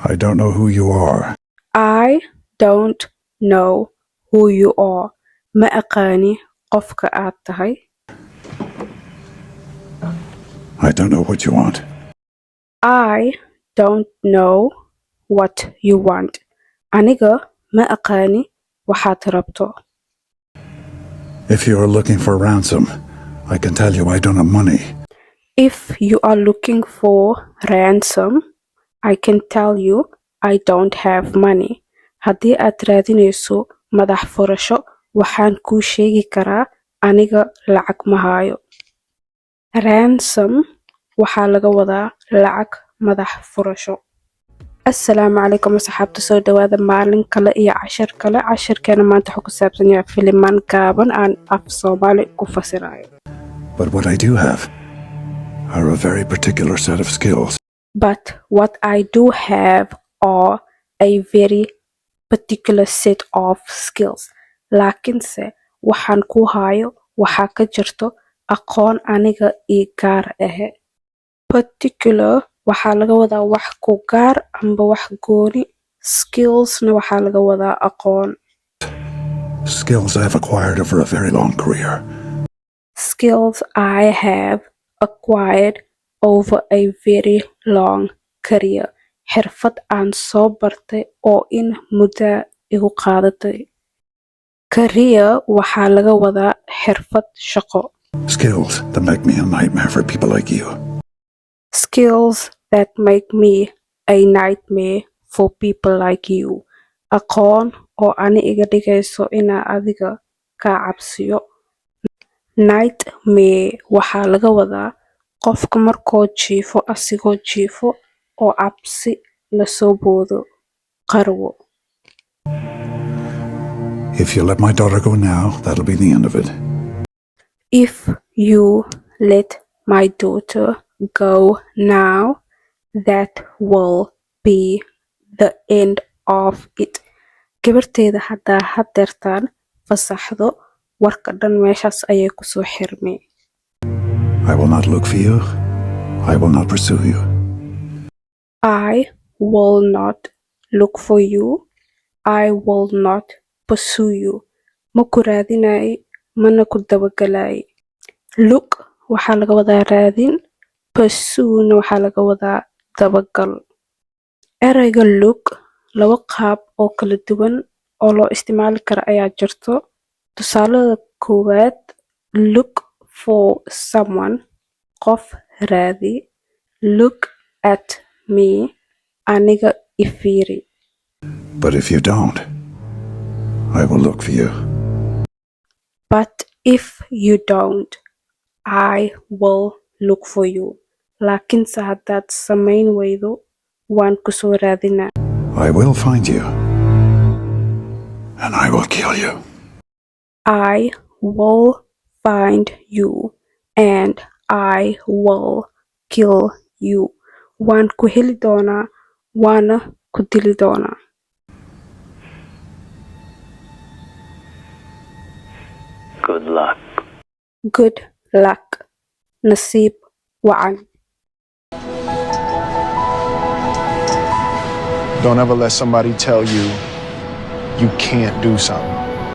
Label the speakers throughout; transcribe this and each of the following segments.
Speaker 1: I don't know who you are.
Speaker 2: I don't know who you are. Ma aqaani qofka aad tahay.
Speaker 1: I don't know what you want.
Speaker 2: I don't know what you want. Aniga ma aqaani waxaad rabto.
Speaker 1: If you are looking for ransom, I can tell you I don't have money.
Speaker 2: If you are looking for ransom, I can tell you I don't have money. Haddii aad raadinayso madax furasho, waxaan kuu sheegi karaa aniga lacag ma hayo. Ransom waxaa laga wadaa lacag madax furasho. Assalaamu calaykum asxaabta, soo dhawaada maalin kale iyo cashar kale. Cashirkeena maanta wuxuu ku saabsan yahay filimaan gaaban aan af Soomaali ku fasirayo.
Speaker 1: But what I do have are a very particular set of skills.
Speaker 2: But what I do have are a very particular set of skills. Laakiinse waxaan ku hayo waxaa ka jirto aqoon aniga ii gaar ahe. Particular waxaa laga wadaa wax ku gaar amba wax gooni. Skillsna waxaa laga wadaa aqoon.
Speaker 1: Skills I have acquired over a very long career.
Speaker 2: Skills I have acquired over a very long career. Xirfad aan soo bartay oo in muddo igu qaadatay. Career waxaa laga wadaa xirfad shaqo.
Speaker 1: Skills that make me a nightmare for people like you.
Speaker 2: Skills that make me a nightmare for people like you. Aqoon oo ani iga dhigayso inaa adiga kaa cabsiyo. Nightmare waxaa laga wadaa qofka markuu jiifo, asigoo jiifo oo cabsi lasoo boodo qarwo.
Speaker 1: If you let my daughter go now, that'll be the end of it.
Speaker 2: If you let my daughter go now, that will be the end of it. Gabarteyda haddaa hadeertaan fasaxdo, warka dhan meeshaas ayay kusoo xirmay.
Speaker 1: I will not look for you. I will not pursue you.
Speaker 2: I will not look for you. I will not pursue you. Ma ku raadinayo, mana ku dabagalayo. Look waxaa laga wadaa raadin, pursue na waxaa laga wadaa dabagal. Ereyga look laba qaab oo kala duwan oo loo isticmaali karo ayaa jirto. Tusaalada koowaad: look for someone, qof raadi. Look at me, aniga i fiiri.
Speaker 1: But if you don't, I will look for you.
Speaker 2: But if you don't, I will look for you. Laakiinse haddaad samayn weydo, waan ku soo raadinaa.
Speaker 1: I will find you. And I will kill you.
Speaker 2: I will find you and I will kill you. Waan ku heli doonaa, waana ku dili doonaa.
Speaker 3: Good luck.
Speaker 2: Good luck. Nasiib wacan.
Speaker 4: Don't ever let somebody tell you you can't do something.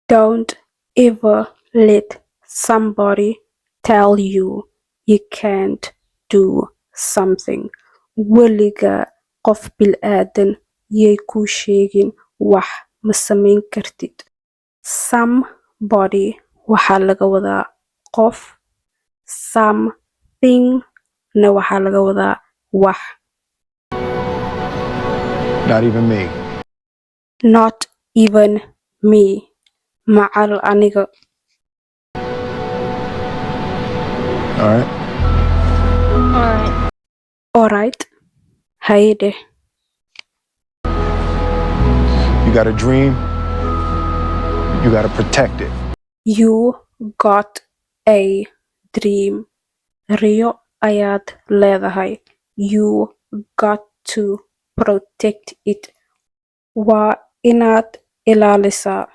Speaker 2: Don't ever let somebody tell you you can't do something. Weligaa qof bilaadan yay kuu sheegin wax ma samayn kartid. Somebody waxaa laga wadaa qof, something na waxaa laga wadaa wax.
Speaker 4: Not even me.
Speaker 2: Not even me. Macal aniga.
Speaker 4: All right?
Speaker 5: All right.
Speaker 2: Alright. Haye dheh.
Speaker 4: You got a dream, you got to protect it.
Speaker 2: You got a dream. Riyo ayaad leedahay. You got to protect it. Waa inaad ilaalisaa.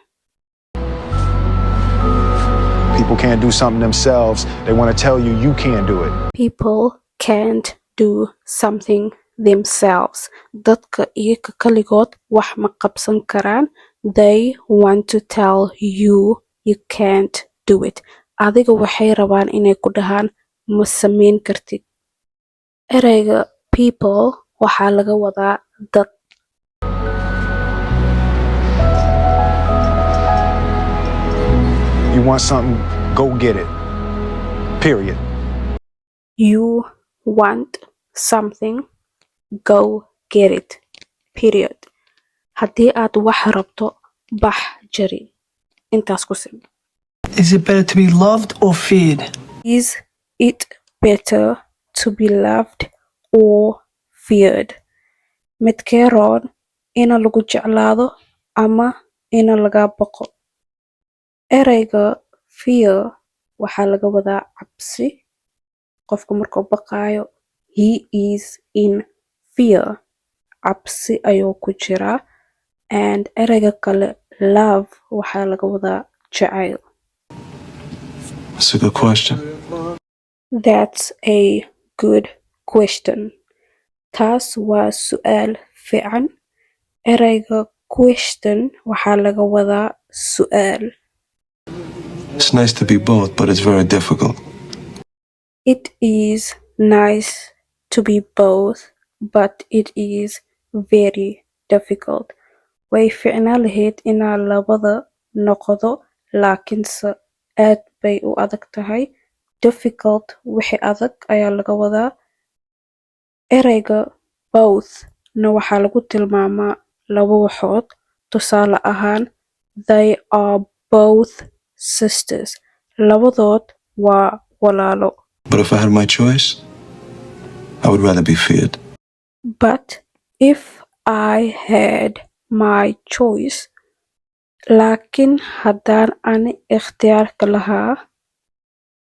Speaker 4: People can't do something themselves, they want to tell you you can't do it.
Speaker 2: People can't do something themselves. Dadka iyaga kaligood wax ma qabsan karaan. They want to tell you you can't do it. Adiga waxay rabaan inay ku dhahaan ma samayn kartid. Ereyga people waxaa laga wadaa dad.
Speaker 4: You want something, go get it. Period.
Speaker 2: You want something, go get it. Period. Haddii aad wax rabto, bax jari. Intaas ku sim.
Speaker 6: Is it better to be loved or feared?
Speaker 2: Is it better to be loved or feared? Midkee roon, ina lagu jeclaado ama ina lagaa baqo? Ereyga fear waxaa laga wadaa cabsi. Qofka markuu baqaayo, he is in fear. Cabsi ayuu ku jiraa. And ereyga kale, love, waxaa laga wadaa jacayl.
Speaker 7: That's a good question.
Speaker 2: That's a good question. Taas waa su'aal fiican. Ereyga question waxaa laga wadaa su'aal.
Speaker 7: It's nice to be both, but it's very difficult.
Speaker 2: It is nice to be both, but it is very difficult. Way fiicnaan lahayd inaa labada noqdo, laakiinse aad bay u adag tahay. Difficult, wixii adag ayaa laga wadaa. Ereyga both na waxaa lagu tilmaamaa laba waxood. Tusaale ahaan, they are both sisters. Labadood waa walaalo.
Speaker 7: But if I had my choice, I would rather be feared.
Speaker 2: But if I had my choice, laakiin haddaan ani ikhtiyaarka lahaa,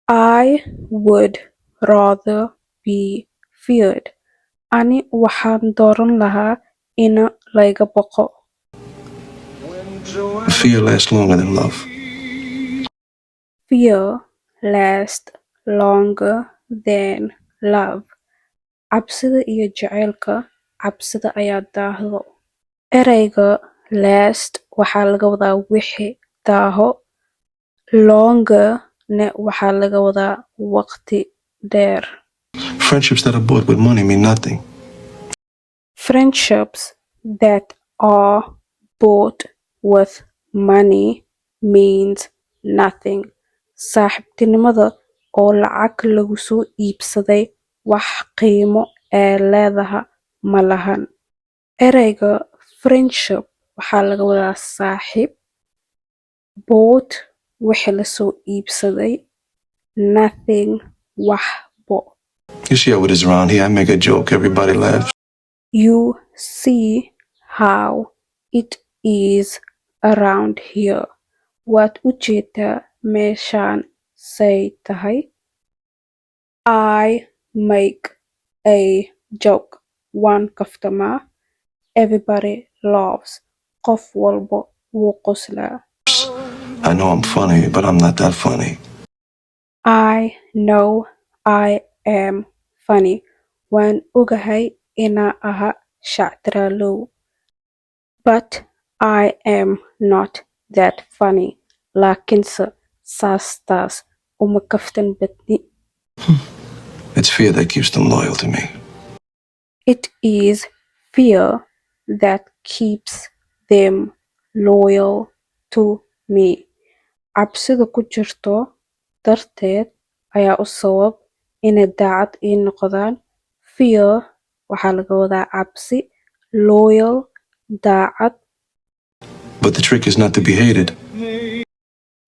Speaker 2: I would rather be feared. Ani waxaan dooran lahaa ina layga baqo.
Speaker 7: Fear lasts longer than love.
Speaker 2: Fear lasts longer than love. Cabsida iyo jacaylka, cabsida ayaa daahdo. Ereyga last waxaa laga wadaa wixii daaho, longer ne waxaa laga wadaa waqti dheer.
Speaker 7: Friendships that are bought with money mean nothing.
Speaker 2: Friendships that are bought with money means nothing. Saaxiibtinimada oo lacag lagu soo iibsaday wax qiimo ee leedaha ma lahan. Ereyga friendship waxaa laga wadaa saaxiib, bought wixii lasoo iibsaday, nothing waxbo.
Speaker 7: You see how it is around here. I make a joke, everybody laughs.
Speaker 2: You see how it is around here. Waad u jeedaa meeshaan say tahay. I make a joke. Waan kaftamaa. Everybody laughs. Qof walbo wuu qoslaa.
Speaker 7: I know I'm funny, but I'm not that funny.
Speaker 2: I know I am funny. Waan ogahay inaa aha shactiraalow. But I am not that funny. Laakiinse saas taas uma kaftan badni.
Speaker 7: It's fear that keeps them loyal to me.
Speaker 2: It is fear that keeps them loyal to me. Cabsida ku jirto darteed ayaa u sabab inay daacad ii noqdaan. Fear waxaa laga wadaa cabsi, loyal daacad.
Speaker 7: But the trick is not to be hated.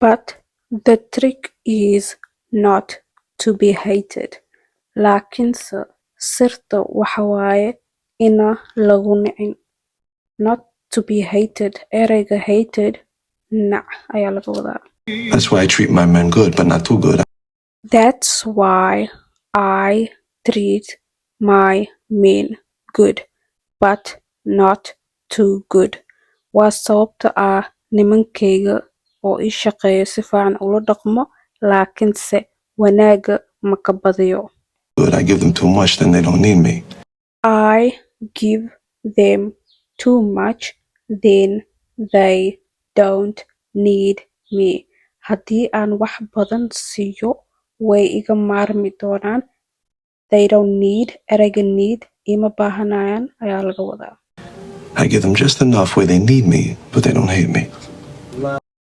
Speaker 2: But the trick is not to be hated. Laakiinse sirta waxa waaye ina lagu nicin. Not to be hated. Ereyga hated, nac ayaa laga wadaa.
Speaker 7: That's why I treat my men good, but not too good.
Speaker 2: That's why I treat my men good, but not too good. Waa sababta ah nimankayga oo ii shaqeeya si fiican ula dhaqmo, laakiinse wanaaga ma ka badiyo.
Speaker 7: Good. I give them too much, then they don't need me.
Speaker 2: I give them too much, then they don't need me. Haddii aan wax badan siiyo, way iga maarmi doonaan. They don't need, ereyga need, ima baahanayaan ayaa laga wadaa.
Speaker 7: I give them just enough where they need me, but they don't hate me.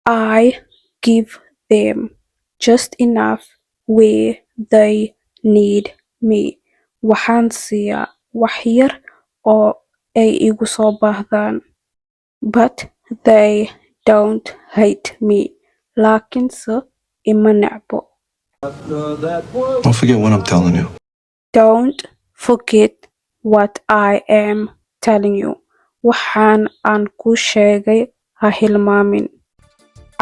Speaker 2: I give them just enough where they need me. Waxaan siiyaa wax yar oo ay igu soo baahdaan. But they don't hate me. Laakiinse ima necbo.
Speaker 7: Don't forget what I'm telling you.
Speaker 2: Don't forget what I am telling you. Waxaan aan kuu sheegay ha hilmaamin.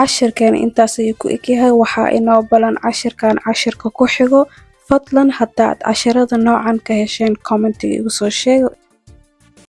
Speaker 2: Cashirkan intaas ayuu ku egyahay. Waxaa inoo balan cashirkan cashirka ku xigo. Fadlan haddaad casharada noocan ka hesheen, commentiga igu soo sheega.